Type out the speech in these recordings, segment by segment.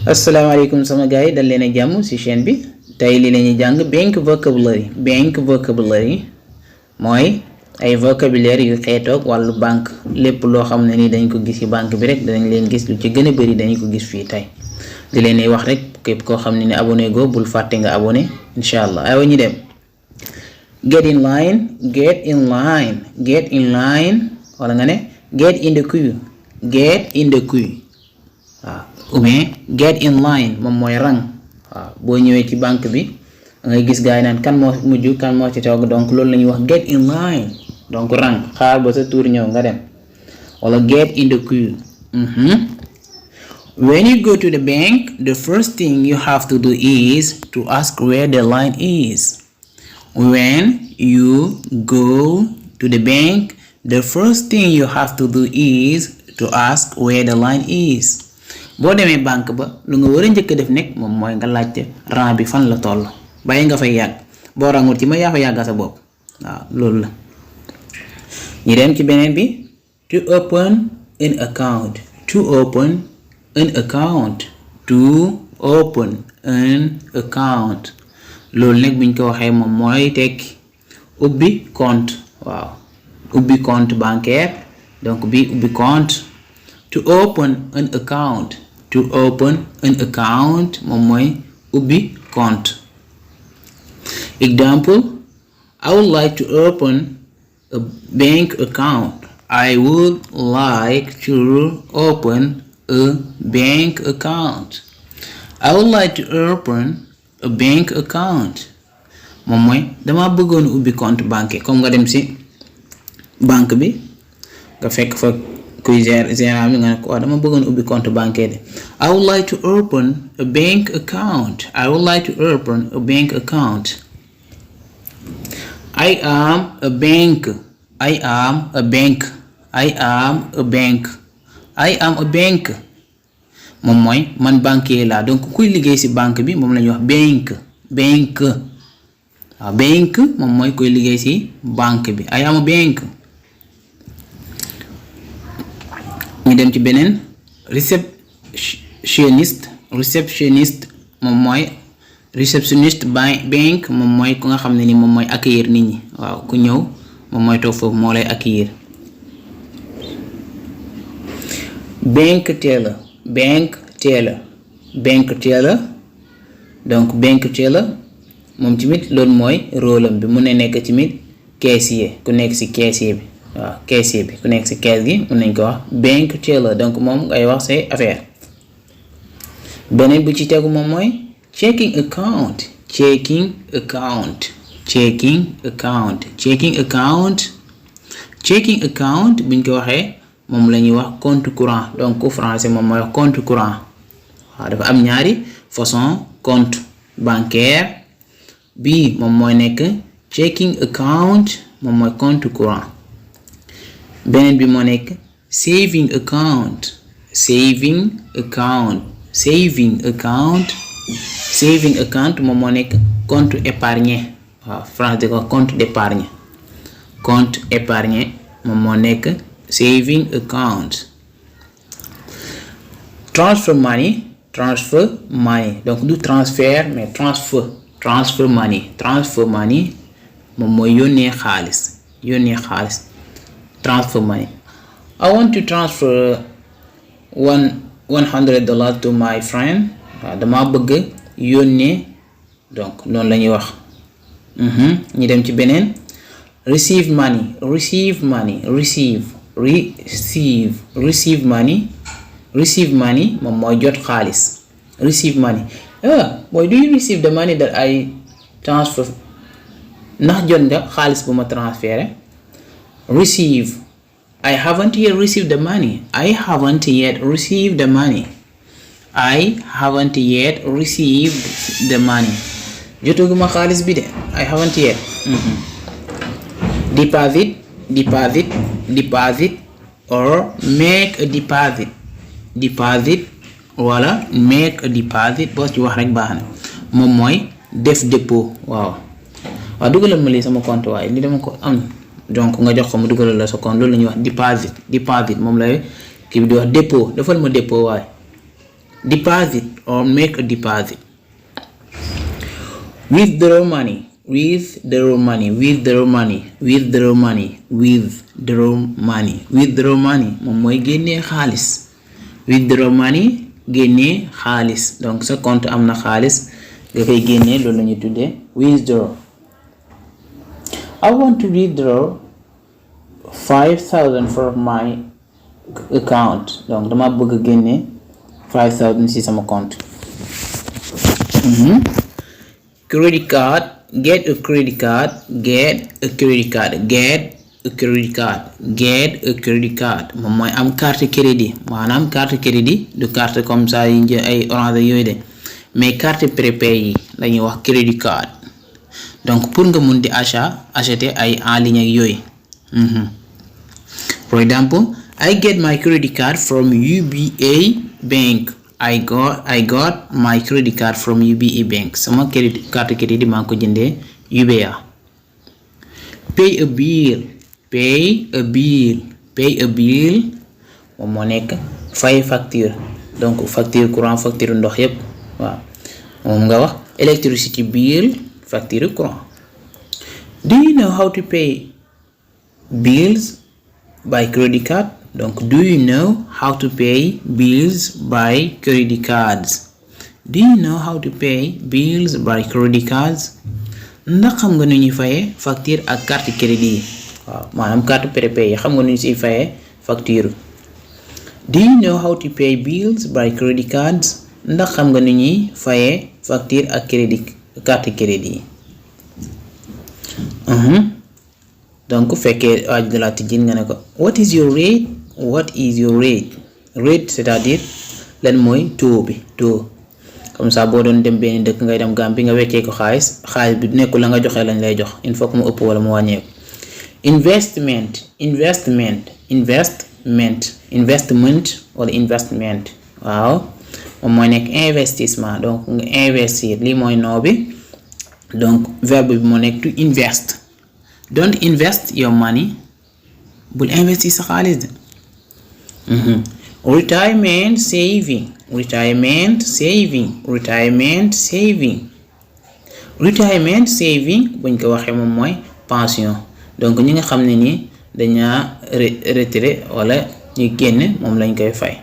Assalamualaikum sama gars yi dal leen ak jàmm ci chaîne bi tey li lañuy jàng bank vocabulary mooy ay vocabulaire yu xeetoog wàllu banque lépp loo xam ne ni dañ ko gis ci banque bi rek danañ leen gis lu ci gën a bari dañ ko gis fii tey di leen wax rek képp koo xam ne ni abonné go bul fàtte nga abonné inshallah aywa ñu dem get in line wala nga ne get in the queue waaw ou bien get in line moom mooy rang waaw boo ñëwee ci banque bi ngay gis gars yi naan kan moo mujj kan moo ci toog donc loolu la ñuy wax get in line donc rang xaar ba sa tour ñëw nga dem wala get in the queue. When you go to the bank, the first thing you have to do is to ask where the line is. When you go to the bank, the first thing you have to do is to ask where the line is. boo demee banque ba lu nga war a njëkk def nekk moom mooy nga laajte rang bi fan la toll bàyyi nga fay yàgg boo rangul ci ma yaa fa yàgga sa bopp waaw loolu la ñu dem ci beneen bi to open an account loolu nag buñ ko waxee moom mooy tekki ubbi compte waaw ubbi compte bancaire donc bi ubbi compte. To open an account moom mooy ubbi compte. Example, I would like to open a bank account. I would like to open a bank account. I would like to open a bank account moom mooy dama bëggoon ubbi compte bancaire comme nga dem ci banque bi nga fekk fa kuy général mi nga ne ko dama bëggoon ubbi compte bancaire. I would like to open a bank account. I am a bank. moom mooy man banquier laa donc kuy liggéey ci banque bi moom la ñuy wax bank waaw bank moom mooy kuy liggéey ci banque bi I am a bank. ñu dem ci beneen réceptionniste moom mooy réceptionniste banque moom mooy ku nga xam ne ni moom mooy accueillir nit ñi waaw ku ñëw moom mooy toog foofu moo lay accueillir. bank teller donc bank teller moom tamit loolu mooy rôle am bi mun na nekk tamit caissier ku nekk ci caissier bi waaw caissier bi ku nekk ci caisse gi mën nañ ko wax bank teller donc moom ngay wax say affaire. beneen bu ci tegu moom mooy checking account buñ ko waxee moom la ñuy wax compte courant donc français moom mooy wax compte courant waaw dafa am ñaari façon compte bancaire bii moom mooy nekk checking account moom mooy compte courant. beneen bi moo nekk saving account moom moo nekk compte épargne waaw France di ko compte d'épargne moom moo nekk saving account. transfer money donc du transfert mais transfer money moom mooy yónnee xaalis. transfer money. I want to transfer $100 to my friend. waaw dama bëgg yónnee donc noonu la ñuy wax. ñu dem ci beneen receive money moom mooy jot xaalis. receive money boy, do you receive the money that I transfer? ndax jot nga xaalis bu ma transféré. receive, I haven't yet received the money. jotaguma xaalis bi de I haven't yet. deposit or make a deposit wala make a deposit boo ci wax rek baax na moom mooy def dépôt waaw dugalal ma lii sama compte waaye li dama ko am donc nga jox ko mu dugalal la sa compte loolu la ñuy wax deposit moom lay kii bi di wax dépôt defal ma dépôt waaye deposit or make a deposit. Withdraw money, withdraw money, withdraw money, withdraw money, withdraw money, withdraw money moom mooy génnee xaalis. Withdraw money génnee xaalis, donc sa compte am na xaalis nga koy génnee, loolu la ñuy tuddee withdraw. I want to withdraw 5,000 from my account, donc dama bëgg a génnee 5,000 ci sama compte. Credit card, get a credit card, get a credit card, get a credit card, get a credit card moom mooy am carte crédit. Maanaam carte crédit du carte comme ça yi ay Orange yooyu de, mais carte prépayée yi la ñuy wax credit card. Donc pour nga mun di acheter ay en ligne ak yooyu. For example, I get my credit card from UBA Bank. I got my credit card from UBA Bank. Sama carte crédit maa ngi ko jëndee UBA. Pay a bill, pay a bill, pay a bill moom moo nekk fay facture. Donc facture courant, facture ndox yépp waaw moom nga wax. Electricity bill, facture courant. Do you know how to pay bills by credit card? Donc do you know how to pay bills by credit cards? Do you know how to pay bills by credit cards? Ndax xam nga nu ñuy fayee facture ak carte crédit yi. waaw maanaam carte prépayée xam nga nu ñu siy fayee facture. Do you know how to pay bills by credit cards? Ndax xam nga nu ñuy fayee facture ak carte crédit yi. Donc fekkee waaj de la tijjin nga ne ko what is your rate? What is your rate? Rate c'est-à-dire lan mooy taux bi, taux. Comme ça boo doon dem benn dëkk ngay dem Gambie nga weccee ko xaalis bi nekkul la nga joxe lañ lay jox, il faut que mu ëpp wala mu wàññeeku. Investment wala investment waaw moom mooy nekk investissement, donc nga investir lii mooy noo bi. Donc verbe bi moo nekk to invest. Don't invest your money, bul investir sa xaalis de. Retirement saving, retirement saving, retirement saving. Retirement saving buñ ko waxee moom mooy pension, donc ñi nga xam ne nii dañaa retraité wala ñu génn moom lañ koy fay.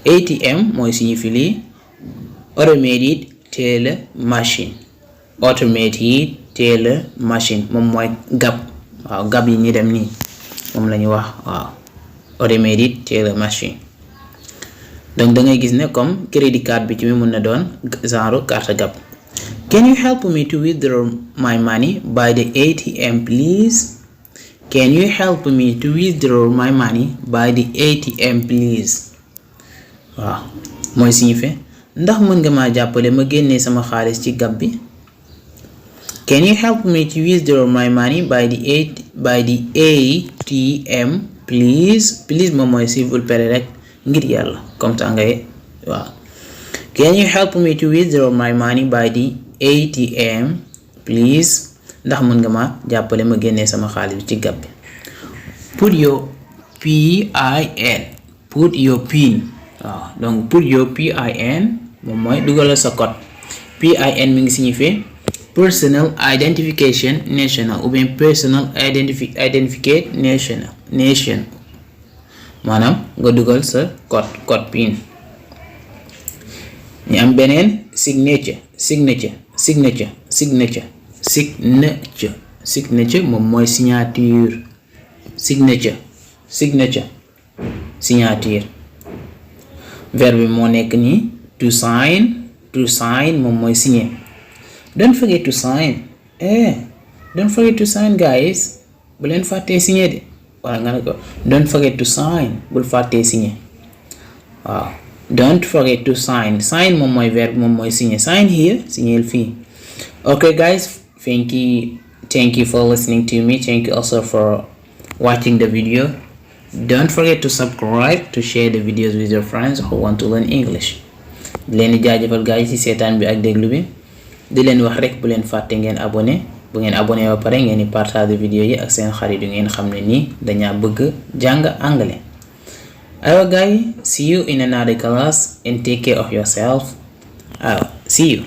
ATM mooy signifie lii automated teller machine. Automated teller machine moom mooy gab, waaw gab yi ñi dem nii moom la ñu wax waaw automated teller machine. Donc da ngay gis ne comme credit card bi ci mi mun na doon genre carte gab. Can you help me to withdraw my money by the ATM please? Can you help me to withdraw my money by the ATM please? waaw mooy signifie ndax mën nga maa jàppale ma génnee sama xaalis ci gab bi. Can you help me to withdraw my money by the ATM please? Please moom mooy s'il vous plaît rek ngir yàlla comme ça ngay waaw. Can you help me to withdraw my money by the ATM please? Ndax mën nga ma jàppale ma génnee sama xaalis bi ci gab bi. Put your PIN, put your PIN. waaw donc put your PIN moom mooy dugalal sa code. PIN mi ngi signifier personal identification national ou bien personal identification nation maanaam nga dugal sa code PIN. ñu am beneen signature moom mooy signature. Verbe bi moo nekk nii to sign moom mooy signer. Don't forget to sign guys, bu leen fàttee signer de wala nga ne ko don't forget to sign, bul fàttee signer waaw. Don't forget to sign moom mooy verbe moom mooy signer. Sign here, signer fii. Okay guys, thank you for listening to me. Thank you also for watching the video. Don't forget to subscribe, to share the videos with your friends who want to learn English. di leen di jaajëfal guys ci seetaan bi ak déglu bi, di leen wax rek bu leen fàtte ngeen abonné bu ngeen abonné ba pare ngeen di partager vidéo yi ak seen xarit yu ngeen xam ne nii dañaa bëgg jàng anglais. Aywa guys, see you in another class and take care of yourself. See you.